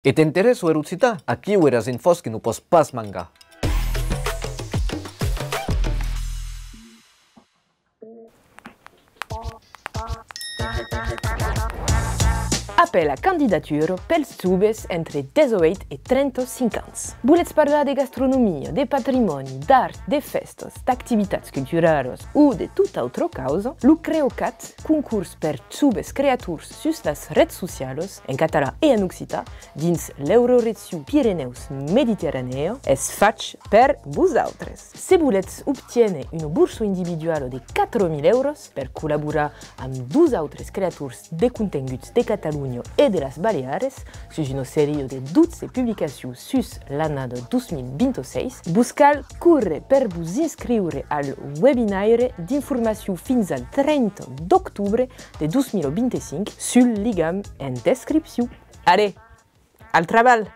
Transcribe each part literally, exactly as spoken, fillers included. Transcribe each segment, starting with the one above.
E t'interèssa er occitan? Aquiu eras infòs que non pòs pas mangar. Apèl a candidatura pels joves entre dètz-e-uèit e trenta-cinc ans. Volètz parlar de gastronomia, de patrimòni, d'art, de fèstas, d'activitats culturalas o de tota autra causa? Lo Creocat, concors per joves creators sus las rets socialas, en catalan e en occitan, dins l'Euroregion Pirenèus-Mediterranèa, es fach per vosautres. Se volètz obtiéner una borsa individuala de quatre mila euros per collaborar amb dos autres creators de contenguts de Catalonha e de las Baleares sus una seria de dotze publicacions sus l'annada dos mil vint-e-sièis, vos cal córrer per vos inscriure al webinaire d'informacion fins al trenta d'octobre de dos mil vint-e-cinc sul ligam en descripcion. Allez, al trabalh!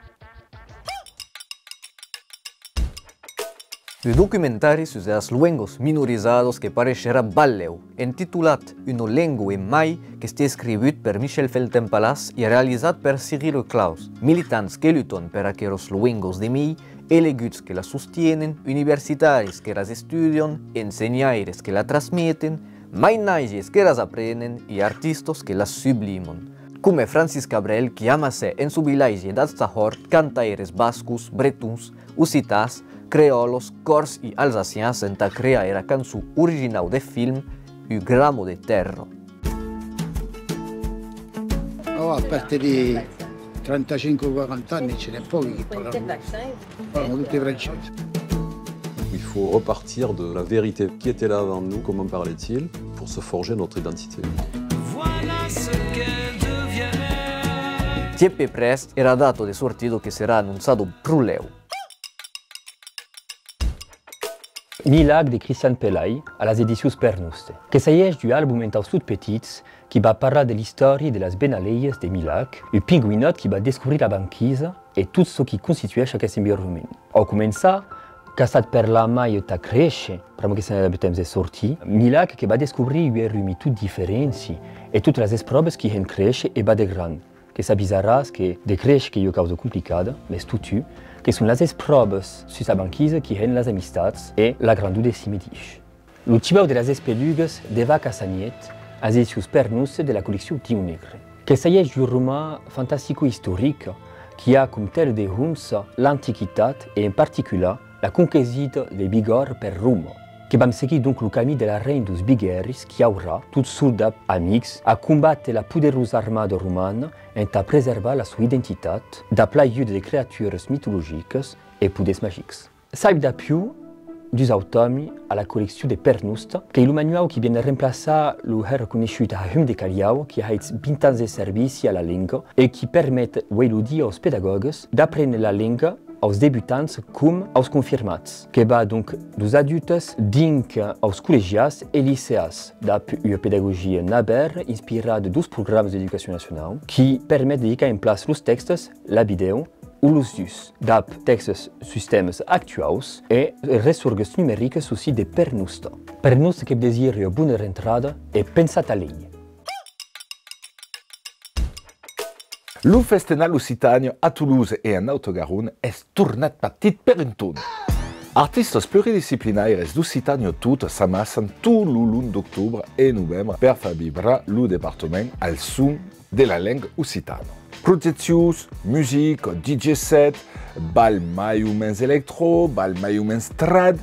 Un documentari sus las luengas minorizadas que pareisherà balèu, intitulat Una lenga e mai, qu'estèt escrivut per Michel Feltin-Palas e realizat per Cyril Claus. Militants que lutan per aqueras luengas de miei, eleguts que las sostienen, universitaris que las estudian, ensenhaires que las transmeten, mainatges que las aprenen e artistas que las subliman. Coma Francis Cabrel, qui amassèt en son vilatge d'Astahòrt cantaires bascos, bretons, occitans, creòlas, còrs e alsacians entà crear era cançon originau de film Un gramo de tèrra. Oh, a pèrdre de trenta-cinc o quaranta ans, ce n'es pauc qui parlan. Parlan totes francés. Il faut repartir de la vérité. Qui était là avant nous ? Comment parlait-il ? Pour se forger notre identité. Tiemp e prèst, era data de sortida que serà anonçada pro lèu. Milac de Cristian Pelai a las edicions Per Noste, que s'ageish d'un album entà'us tot petits qui va parlar de l'istòria de las benalèias de Milac, un pinguinòt qui va descobrir la banquisa e tot çò qui constitueish aqueste environament. Au començar, qu'a estat per la mair tà créisher, pr'amor que s'anava de temps de sortir, Milac que va descobrir un errumi tot diferenci e totas las espròvas qui hèn créisher e vàder grand. Que s'avisaràs que de créisher qu'ei ua causa complicada, mès totun, que son las espròvas sus la banquisa qui hèn las amistats e la grandor de si medish. Lo Chivau de las Espelugas de Vaca Saniet, a las edicions Per Noste de la colleccion Diu Negre. Que s'ageish d'un roman fantastico-istoric qui a com tela de hons l'Antiquitat e en particular la conquesida de Bigòrra per Roma. Que vam seguir donc lo camin de la reina deus Biguèris qui aurà, tot soldats amics, a combàter la poderosa armada romana entà preservar la soa identitat, dab l'ajuda de creaturas mitologicas e poders magics. Sèm dab un dus autòmi a la colleccion de Per Noste, qu'ei lo manuau qui vien remplaçar lo hèra coneishut Ahum de Calhau, qui a hèit vint ans de servici a la lenga e qui permet uei lo dia aus pedagògues d'aprene la lenga aus debutants com aus confirmats, que va donc deus adultes dinc aus collegians e liceans, dab ua pedagogia navèra inspirada deus programas d'educacion nacionau, qui permet de hicar en plaça los tèxtes, la vidèo o los dus, dab tèxtes sus tèmas actuaus e ressorgas numericas sus sit de Per Noste. Per Noste que vos desira ua bona rentrada e pensatz a léger. Lo festenal Occitània a Tolosa e en Naut Garonne es tornat partit per un torn. Artistas pluridisciplinaires d'Occitània tota s'amassan tot lo long d'octobre e novembre per far vibrar lo departament al son de la lenga occitana. Projeccions, musica, D J set, bal mai o mens electro, bal mai o mens trad,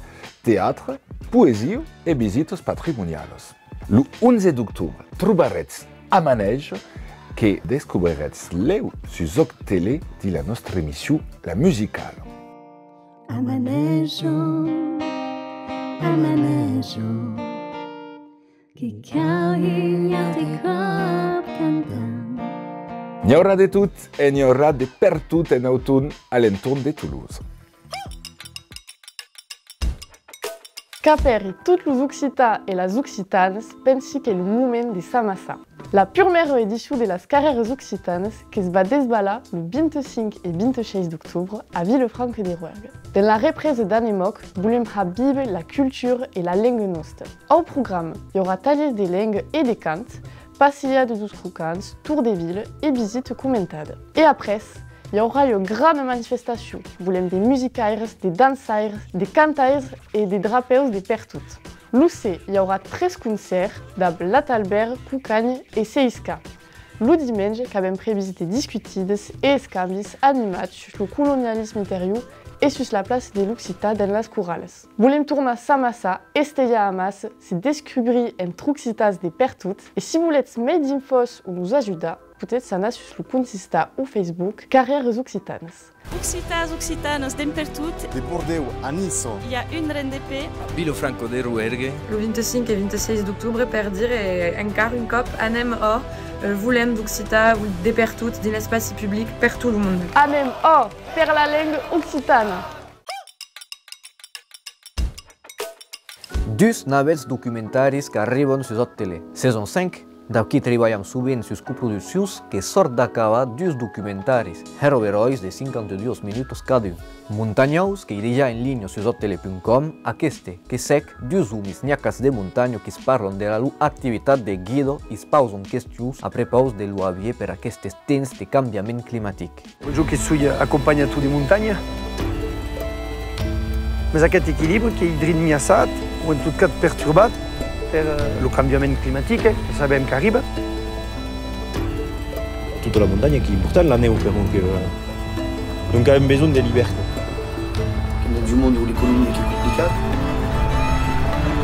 teatre, poesia e visitas patrimonialas. Lo onze d'octobre trobaretz Amanèja, que descobriretz lèu sus Òc Tele dins la nòstra emission La Musicala. Amanèja, amanèja, que cau un autre còp cantar. N'i aurà de tot e n'i aurà de pertot en auton a l'entorn de Tolosa. Qu'apèri tots los occitans e las occitanas, pensi qu'ei lo moment de s'amassar. La purmèra edicion de las Carrèras Occitanas que's va desbalar lo vint-e-cinc e vint-e-sheis d'octobre a Vilafranca de Roergue. Dens la represa d'Anemòc volem har víver la cultura e la lenga nòsta. Au programa, i aurà talhèrs de lenga e de cant, passejadas deus crocants, torn de vila e visita comentada. E après, I aurà ua grana manifestacion. Volem de musicaires, de dançaires, de cantaires e de drapèus de pertot. Lo ser, i aurà tres concèrts dab l'Atalbèr, Cocanha e Seisca. Lo dimenge, qu'avem previst de discutidas e escambis animats sus lo colonialisme interior e sus la plaça de l'occitan dens las coralas. Volem tornar s'amassar, estejar amassa, se descubrir entre occitans de pertot, e si voletz mei d'infòs o nos ajudar, podetz anar sus lo compte Insta o Facebook Carrièras Occitanas. Occitans, occitanas, d'en pertot. De Bordèu a Niça. I a un rendez-vous. A Vilafranca de Roergue. Lo vint-e-cinc e vint-e-sièis d'octobre, per dire encara un còp, anem òc, eh, volem d'occitan de pertot dins l'espaci public per tot lo monde. Anem òc per la lenga occitana! Dus navèths documentaris qu'arriban sus Òc Tele. Sason cinc, dab qui tribalham sovent sus coproduccions, que sòrt d'acabar dus documentaris, hèra beròis de cinquanta-duas minutas cadun. Montanhòus, qu'ei dejà en linha sus òctele punt com, aqueste, que sèc dus omis nhacats de montanha qui's parlan de la lor activitat de guida, i's pausan questions a prepaus de lo avièr per aquestes temps de cambiament climatic. Jo que soi acompanhator de montanha, mes aqueth equilibre qu'ei drin miaçat, o en tot cas perturbat, per, eh, lo cambiament climatic, eh, que sabem qu'arriba. Tota la montanha qu'ei important, la nèu, permor que, eh, donc avem besonh de l'ivèrn. Qu'èm dens un monde ont l'economia qu'ei complicat,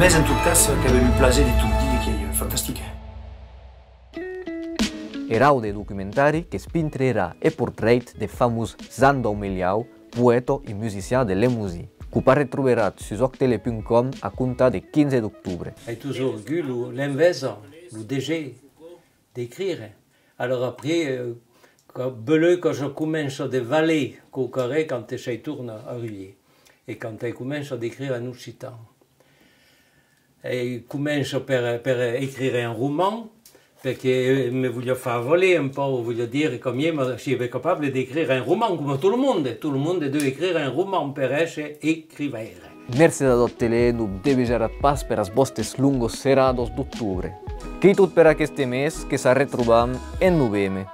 mes en tot cas qu'avem un plaser de tot dia qu'ei, eh, fantastic. Er aude documentari que's pintrerà eth portrèit deth famós Jan Daumeliáu, poèta e musician de Lemosin. Que'u arretroberatz sus òctele punt com a comptar de quinze d'octobre. Ai totjorn agut lo, l'envèsa, lo desir d'escriure. Alòrs après, eh, que beleu que jo comença de valer quauquarren quand se torna a Rulhièr. E quand ai comença d'escriure en occitan. E comença per, per escriure un roman, perque me volia far valer un pauc, volia dire, quand même, si ère capable d'escriure un roman, coma tot lo monde. Tot lo monde deu escriure un roman per èsser escrivaire. Mercés a Òc Tele, nos devejaratz pas per as vòstes longas serradas d'octobre. Qu'ei tot per aqueste mes, que s'arretrobam en noveme.